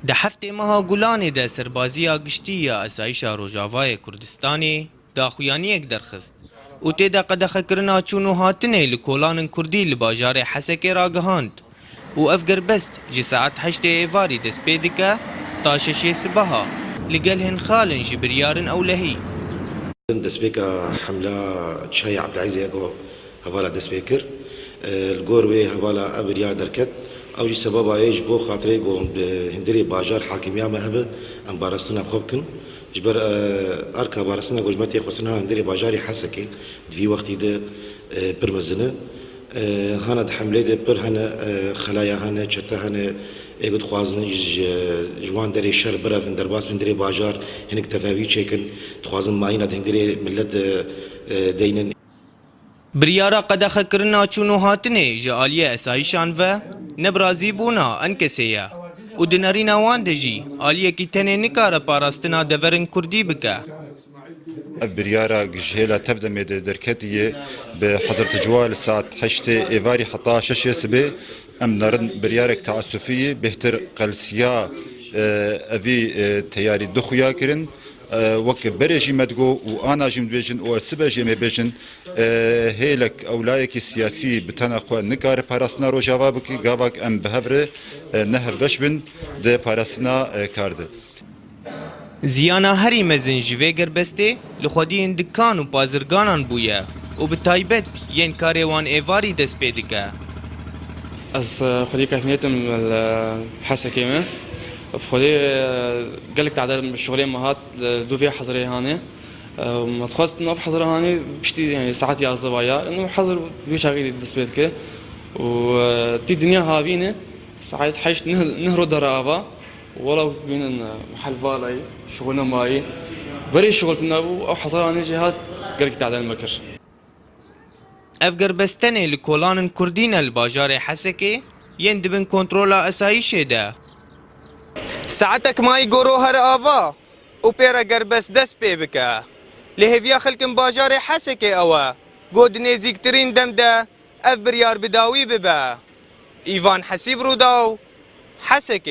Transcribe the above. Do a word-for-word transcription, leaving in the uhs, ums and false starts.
Di heftê meha Gulanê de Serbaziya Giştî ya Esayîşa Rojavayê Kurdistanê daxuyaniyek derxist û tê de qedexekirina çûn û hatinê li kolanên Kurdî li bajarê Hesekê ragihand û ev gerbest ji saet heştê êvarî dest pê dike ta şeşê sibeha li gel hin xalên ji biryarin ewlehî. Destpêka hemla Çiyayê Ebdilezîzê ku hevala dest pê kir, e, li gor wê hevala ev biryar derket. Ew jî sebeba wê ji bo xatirê ku bi hundirê bajar hakimiya me hebe, em parastina xwe bikin. Ji ber, e, erka parastina ku ji me tê xwestin hena hundirê bajarê Hesekê di vî wextî de, e, pir mezin e. E, hana di hemlê de pir hene, e, xelaya hene, çete hene, ê ku dixwazin ji, ji wan derê şer birevin, derbas bin hundirê bajar, hinek tevewî çêkin, dixwazin mayîna di hundirê millet, e, e, deynin. Biryara qedexekirina çûn û hatinê ji aliyê esayîşan ve ne bi razîbûna enkesê ye û di nerîna wan de jî aliyekî tenê nikare parastina deverên Kurdî bike. Ev biryara ji hêla Tevdemê de derketiye, bi Hezret Ciwa li saet heştê êvarî heta şeşê sibê em nerin biryarek teasufî ye, bêhtir qelsiya, e, evî, e, teyarî du xuya kirin. E, wek berê jî me digo û ana jî em dibêjin û ez sibe jî em ê bêjin, e, hêlek ewlayekî siyasî bi tena xwe nikare parastina Rojava bike, gavak em bi hev re, e, ne hevbeş bin di parastina, e, kar de. Ziyana herî mezin ji vê gerbestê li xwediyên dikan û bazirganan bûye û bi taybet yên karê wan êvarî dest pê dike. Ez, e, xwedî kefnêtim li Hesekê me. Xwedê, e, gelek tade şixulê me hat, e, dû vê hezirê hanê. E, me dixwest nav hezira hanê piştî, yani, saet yazdeh vaya. Eno hezir wê çaxî dest pê dike. Û, e, tî dinya havîne, saet heşt neh, neh ro dere ava. Wala bînin, e, hel valayî, şixul nemayî. Berê şixul tune bû, ew hezar anê jê hat gelek tadel me kir. Ev gerbest tenê li kolanên Kurdî ne li bajarê Hesekê yên dibin kontrola esayîşê de. Saetek mayî goro here ava û pê re gerbest dest pê bike. Lê hêviya xelkên bajarê Hesekê ew e, ku di nêzîktirîn dem de ev biryar bi dawî bibe. Îvan Hesîb, Rûdaw, Hesekê.